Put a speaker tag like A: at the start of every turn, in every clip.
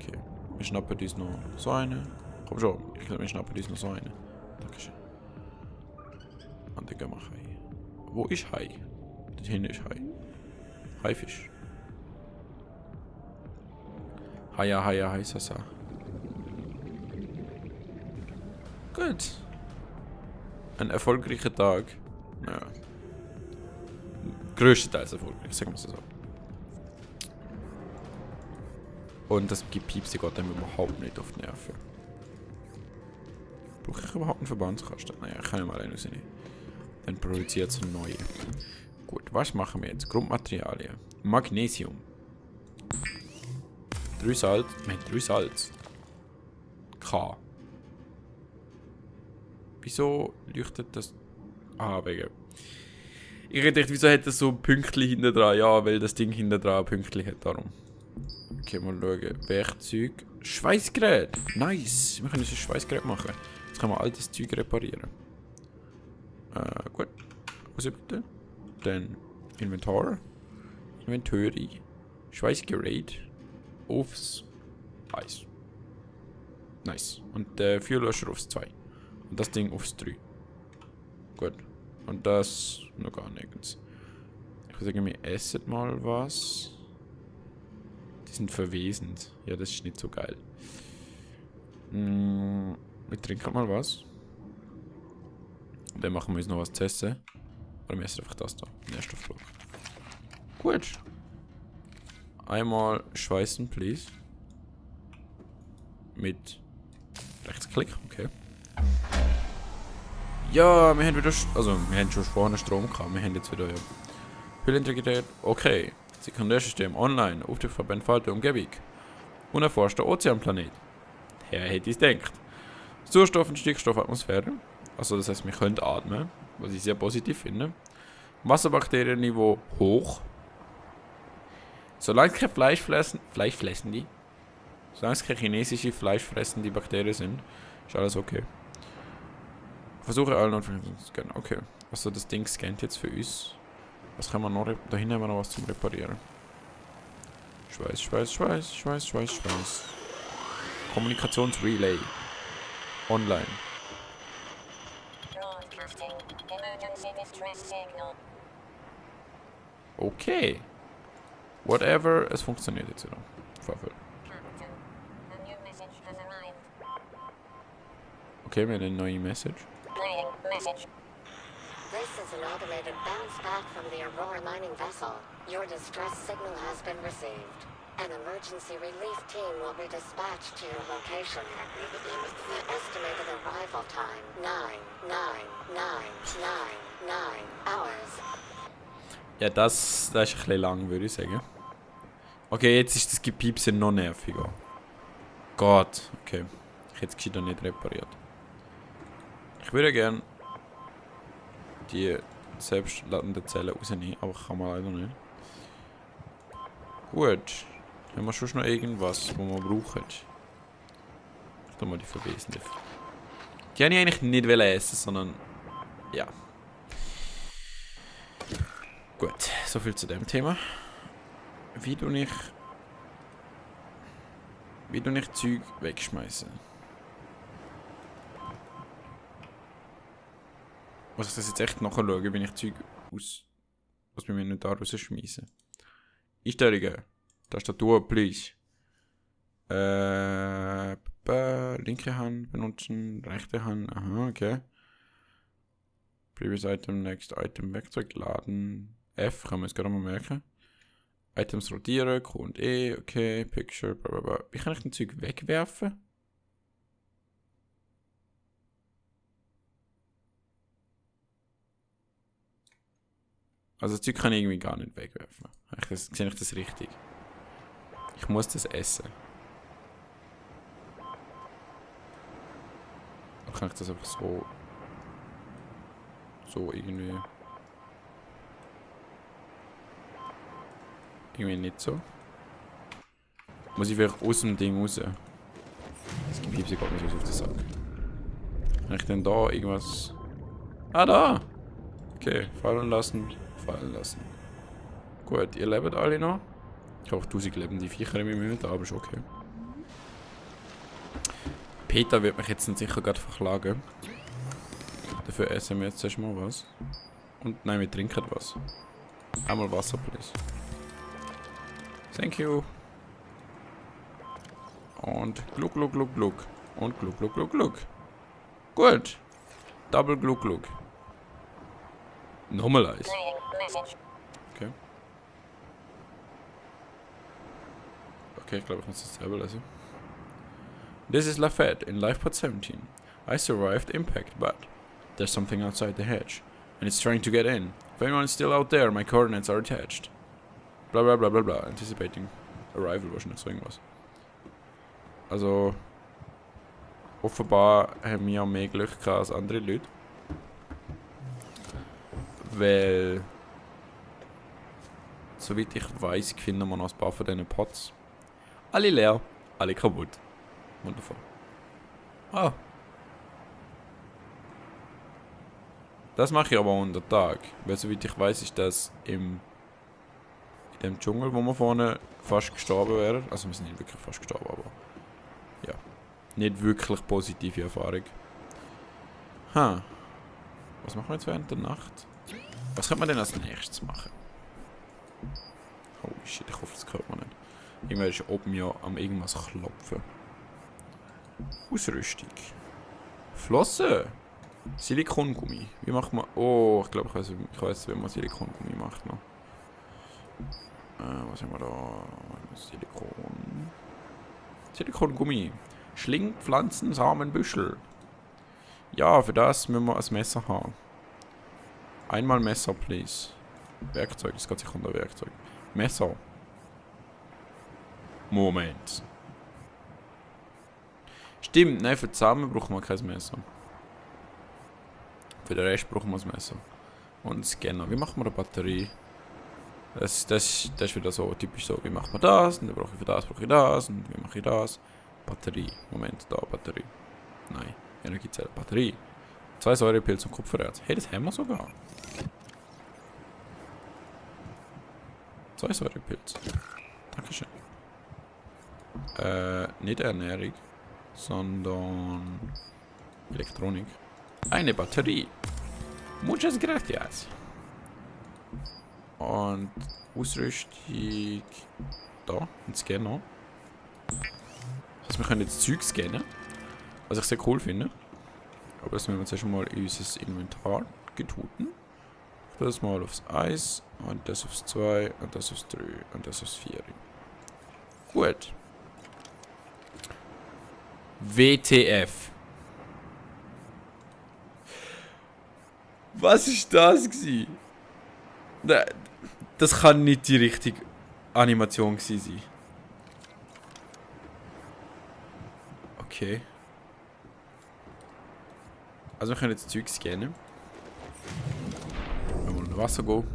A: Okay. Wir schnappen uns noch so eine. Komm schon, ich glaube, wir schnappen uns noch so eine. Dankeschön. Und dann gehen wir heim. Wo ist Hai? Dort hinten ist Hai. Haifisch. Haia, haia, haisasa. Gut. Ein erfolgreicher Tag. Naja. Größtenteils erfolgreich, sagen wir es so. Und das Gepiepse geht einem überhaupt nicht auf die Nerven. Brauche ich überhaupt einen Verbandskasten? Naja, ich kann ja mal einen rausnehmen. Dann produziert es neue. Gut, was machen wir jetzt? Grundmaterialien. Magnesium. 3 Salz. Wir haben 3 Salz. K. Wieso leuchtet das? Ah, wegen. Ich hätte gedacht, wieso hat das so Pünktchen hinten dran? Ja, weil das Ding hinten dran Pünktchen hat, darum. Okay, mal schauen. Werkzeug. Schweißgerät. Nice. Wir können uns ein Schweißgerät machen. Jetzt können wir altes Zeug reparieren. Gut. Was bitte? Dann Inventar. Inventory. Schweißgerät. Aufs Eis. Nice. Und der Feuerlöscher aufs 2. Und das Ding aufs 3. Gut. Und das noch gar nirgends. Ich würde sagen, wir essen mal was. Die sind verwesend. Ja, das ist nicht so geil. Wir trinken mal was. Und dann machen wir uns noch was zu essen. Oder wir essen einfach das da. Den ersten Flug. Gut. Einmal schweißen, please. Mit Rechtsklick, okay. Ja, wir haben wieder. Also, wir haben schon vorne Strom gehabt. Wir haben jetzt wieder. Ja, Hülle integriert. Okay. Sekundärsystem online. Auftritt von entfaltete Umgebung. Unerforschter Ozeanplanet. Wer hätte es gedacht? Sauerstoff- und Stickstoffatmosphäre. Also, das heißt, wir können atmen. Was ich sehr positiv finde. Wasserbakterienniveau hoch. Solange es keine fleischfressende. Solange es keine chinesische fleischfressende Bakterien sind, ist alles okay. Versuche allen Anfängen zu scannen. Okay. Also das Ding scannt jetzt für uns. Was kann man noch? Da hinten haben wir noch was zum Reparieren. Schweiß. Kommunikationsrelay. Online. Okay. Whatever, es funktioniert jetzt wieder. Vorfall. Okay, wir haben eine neue Message.
B: This is an automated bounce back from the Aurora mining vessel. Your distress signal has been received. An emergency relief team will be dispatched to your location. The estimated arrival time, 9 hours.
A: Ja, das ist ein bisschen lang, würde ich sagen. Okay, jetzt ist das Gepiepse noch nerviger. Gott, okay. Ich hätte es gescheiter nicht repariert. Ich würde gerne die selbstladenden Zellen rausnehmen, aber ich kann man leider nicht. Gut. Haben wir schon noch irgendwas, wo wir brauchen? Ich tue mal die verwesende. Die habe ich eigentlich nicht essen, sondern ja. Gut, soviel zu dem Thema. Wie du nicht Zeug wegschmeißen? Muss ich das jetzt echt nachschauen, wenn ich Zeug aus meinem Inventar rausschmeiße? Einstellungen. Tastatur, please. Linke Hand benutzen, rechte Hand, aha, okay. Previous Item, Next Item, Werkzeug laden. F, kann man es gerade mal merken. Items rotieren, Q und E, okay, Picture, blablabla. Wie kann ich den Zeug wegwerfen? Also das Zeug kann ich irgendwie gar nicht wegwerfen. Sehe ich das richtig? Ich muss das essen. Dann kann ich das einfach so irgendwie nicht so. Muss ich vielleicht aus dem Ding raus? Das gibt es gar nicht auf den Sack. Kann ich denn da irgendwas... Ah, da! Okay, fallen lassen. Gut, ihr lebt alle noch. Ich habe auch 1000 lebende Viecher in meinem Inventar, aber ist okay. Peter wird mich jetzt sicher gerade verklagen. Dafür essen wir jetzt erstmal was. Und nein, wir trinken was. Einmal Wasser, please. Thank you. Und gluck, gluck, gluck, gluck. Und gluck, gluck, gluck, gluck. Gut. Double gluck, gluck. Nochmal Eis. Okay. Okay, ich glaube, ich muss das selber lesen. This is Lafayette in Lifepod 17. I survived impact, but there's something outside the hedge, and it's trying to get in. If anyone is still out there, my coordinates are attached. Bla bla bla bla bla. Anticipating arrival wahrscheinlich so irgendwas. Also, offenbar haben wir mehr Glück gehabt als andere Leute. Weil, soweit ich weiß, finden wir noch ein paar von diesen Pots. Alle leer, alle kaputt. Wundervoll. Ah. Das mache ich aber unter Tag. Weil soweit ich weiß, ist das in dem Dschungel, wo wir vorne fast gestorben wären. Also wir sind nicht wirklich fast gestorben, aber ja. Nicht wirklich positive Erfahrung. Was machen wir jetzt während der Nacht? Was könnte man denn als nächstes machen? Holy shit, ich hoffe, das hört man nicht. Irgendwer ist oben ja am irgendwas klopfen. Ausrüstung. Flossen. Silikongummi. Wie macht man... Oh, ich glaube, ich weiß, wie man Silikongummi macht noch. Was haben wir da? Silikongummi. Schlingpflanzen, Samen, Büschel. Ja, für das müssen wir ein Messer haben. Einmal Messer, please. Werkzeug, das geht sicher unter Werkzeug. Messer. Moment. Stimmt, nein, für die Samen brauchen wir kein Messer. Für den Rest brauchen wir ein Messer. Und einen Scanner. Wie machen wir eine Batterie? Das ist wieder so typisch so. Wie macht man das? Und dann brauche ich für das, brauche ich das. Und wie mache ich das? Batterie. Moment, da, Batterie. Nein, Energiezelle, Batterie. 2 Säurepilze und Kupfererz. Hey, das haben wir sogar. 2 Säurepilze. Dankeschön. Nicht Ernährung, sondern Elektronik. Eine Batterie. Muchas gracias. Und Ausrüstung. Da, ein Scanner. Das heißt, wir können jetzt Zeug scannen. Was ich sehr cool finde. Aber das müssen wir jetzt erst mal in unser Inventar getuten. Das mal aufs 1 und das aufs 2 und das aufs 3 und das aufs 4. Gut. WTF. Was ist das gsi? Das kann nicht die richtige Animation gsi sein. Okay. Also wir können jetzt Zeug scannen. Wenn wir unter Wasser gehen,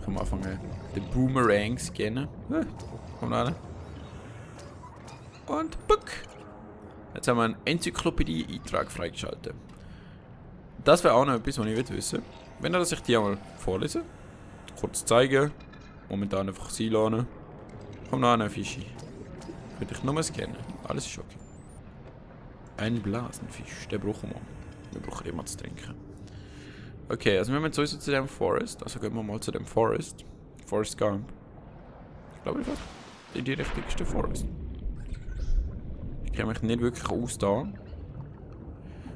A: können wir anfangen den Boomerang scannen. Kommt rein. Und buck. Jetzt haben wir einen Enzyklopädie-Eintrag freigeschaltet. Das wäre auch noch etwas, was ich wissen will. Wenn ihr das ich die einmal vorlesen, kurz zeigen, momentan einfach sein lassen. Kommt noch ein Fischi. Könnte ich nur scannen. Alles ist okay. Ein Blasenfisch, den brauchen wir. Wir brauchen immer zu trinken. Okay, also wir haben jetzt sowieso zu dem Forest. Also gehen wir mal zu dem Forest. Forest Gump. Ich glaube, das ist die richtigste Forest. Ich kenne mich nicht wirklich aus da.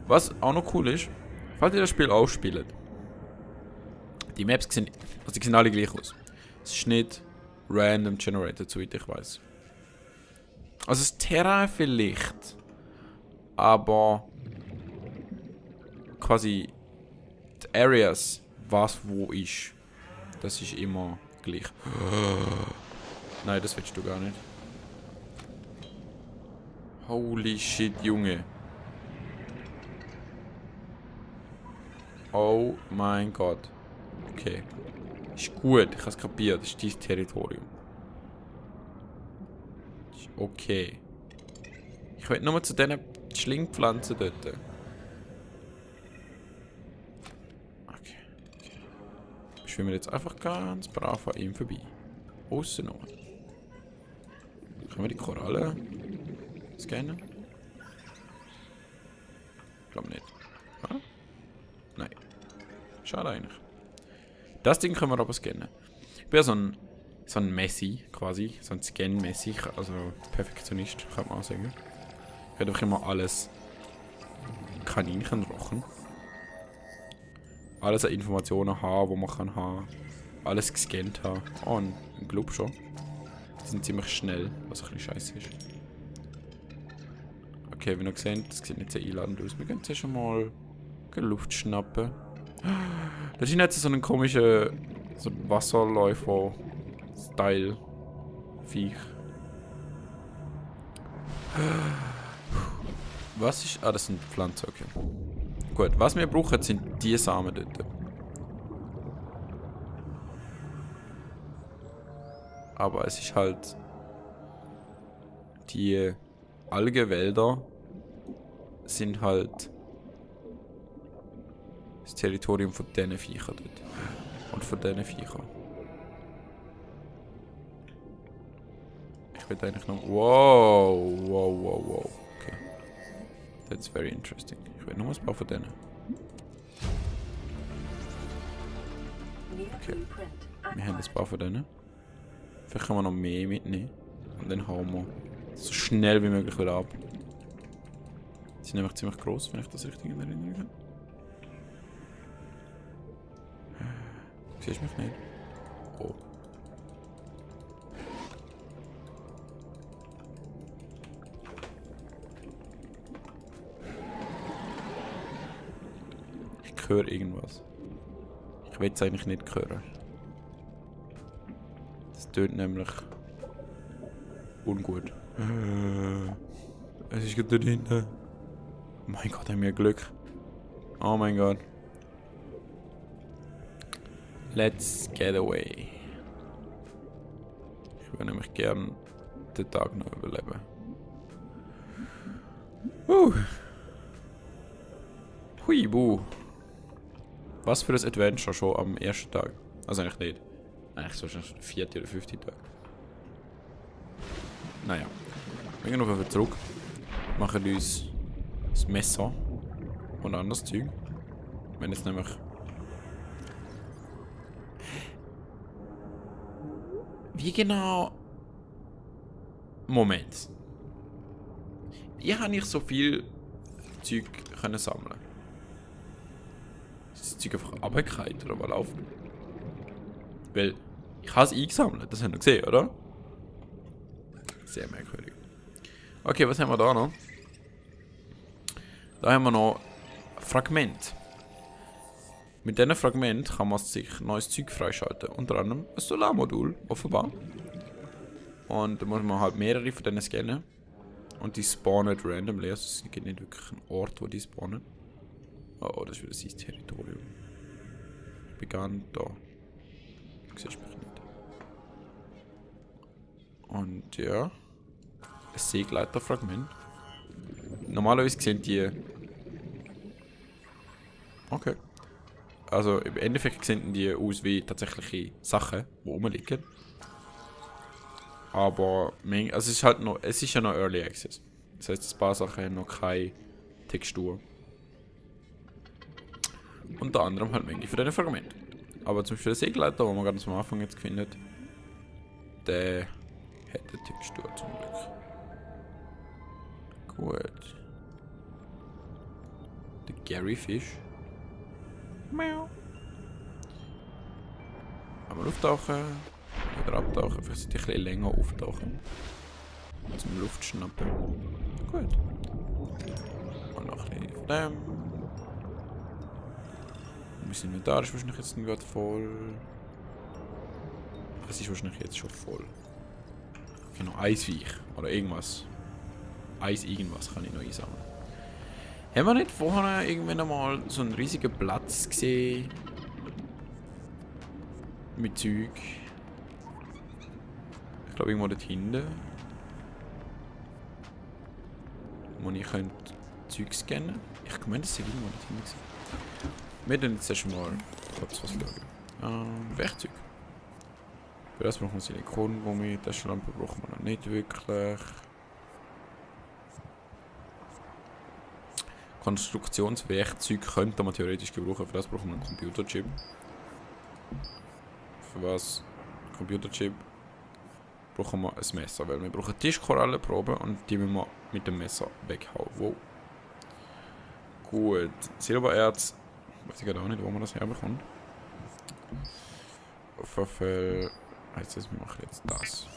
A: Was auch noch cool ist, falls ihr das Spiel auch spielt. Die Maps sehen, also die sehen alle gleich aus. Es ist nicht random generated, soweit ich weiß. Also das Terrain vielleicht. Aber quasi die Areas, was wo ist, das ist immer gleich. Nein, das willst du gar nicht. Holy shit, Junge. Oh mein Gott. Okay. Ist gut, ich habe es kapiert. Das ist dein Territorium. Ist okay. Ich will nur zu diesen Schlingpflanzen dort. Okay. Schwimmen wir jetzt einfach ganz brav an ihm vorbei. Aussen noch. Können wir die Korallen scannen? glaube nicht. Ja? Nein. Schade eigentlich. Das Ding können wir aber scannen. Ich bin ja so ein Messi quasi. So ein Scan-Messi. Also Perfektionist, kann man auch sagen. Ich werde einfach immer alles Kaninchenrochen. Alles an Informationen haben, die man kann haben. Alles gescannt haben. Oh, ein Club schon. Die sind ziemlich schnell, was ein bisschen scheiße ist. Okay, wie ihr seht, das sieht nicht sehr einladend aus. Wir können jetzt schon mal Luft schnappen. Das ist jetzt so ein komischer so Wasserläufer-Style-Viech. Was ist... Ah, das sind Pflanzen, okay. Gut, was wir brauchen, sind die Samen dort. Aber es ist halt... Die Algenwälder sind halt... das Territorium von diesen Viechern dort. Und von diesen Viechern. Ich will eigentlich noch... Wow. Okay. That's very interesting. Ich will noch ein paar von denen. Okay. Wir haben ein paar von denen. Vielleicht können wir noch mehr mitnehmen. Und dann hauen wir so schnell wie möglich wieder ab. Die sind nämlich ziemlich gross, wenn ich das richtig in Erinnerung habe. Siehst du mich nicht? Oh. Ich höre irgendwas. Ich will es eigentlich nicht hören. Das tönt nämlich ungut. Es ist gerade da hinten. Oh mein Gott, haben wir Glück. Oh mein Gott. Let's get away. Ich würde nämlich gern den Tag noch überleben. Hui, buh. Was für ein Adventure schon am ersten Tag. Also eigentlich nicht. Eigentlich so schon der 4. oder 5. Tag. Naja. Wir gehen auf jeden Fall zurück. Machen uns das Messer und anderes Zeug. Wenn jetzt nämlich... Wie genau... Moment. Wie habe ich so viel Zeug können sammeln? Ist das Zeug einfach runtergefallen oder was läuft? Weil ich habe es eingesammelt, das haben wir gesehen, oder? Sehr merkwürdig. Okay, was haben wir da noch? Da haben wir noch Fragment. Mit diesem Fragment kann man sich neues Zeug freischalten. Unter anderem ein Solarmodul, offenbar. Und da muss man halt mehrere von denen scannen. Und die spawnen randomly. Also es gibt nicht wirklich einen Ort, wo die spawnen. Oh, das ist wieder sein Territorium. Ich bin gar nicht da. Du siehst mich nicht. Und ja. Ein Seegleiterfragment. Normalerweise sehen die... Okay. Also im Endeffekt sehen die aus wie tatsächliche Sachen, die rumliegen. Aber also es ist halt noch, es ist ja noch Early Access. Das heisst, ein paar Sachen haben noch keine Textur. Unter anderem halt manche von diesen Fragmenten. Aber zum Beispiel der Seegleiter, den man ganz am Anfang jetzt findet, der hat eine Textur zum Glück. Gut. Der Gary Fish. Miau. Aber auftauchen. Wieder abtauchen. Vielleicht sollte ich ein bisschen länger auftauchen. Zum Luftschnappen. Gut. Und noch ein bisschen von dem. Mein Inventar ist wahrscheinlich jetzt nicht gerade voll. Es ist wahrscheinlich jetzt schon voll. Genau, Eisviech. Oder irgendwas. Irgendwas kann ich noch einsammeln. Haben wir nicht vorher irgendwann einmal so einen riesigen Platz gesehen? Mit Zeug. Ich glaube irgendwo dort hinten. Wo ich Zeug scannen. Ich meine, das ist irgendwo dort hinten gewesen. Wir tun jetzt erstmal kurz was schauen. Werkzeug. Für das brauchen wir Silikongummi. Taschenlampe brauchen wir noch nicht wirklich. Konstruktionswerkzeug könnte man theoretisch gebrauchen. Für das brauchen wir einen Computerchip. Für was? Computerchip. Brauchen wir ein Messer, weil wir brauchen Tischkorallenproben und die müssen wir mit dem Messer weghauen. Wow. Gut. Silbererz. Weiß ich gerade auch nicht, wo man das herbekommt. Auf jeden Fall. Heißt das, wir machen jetzt das.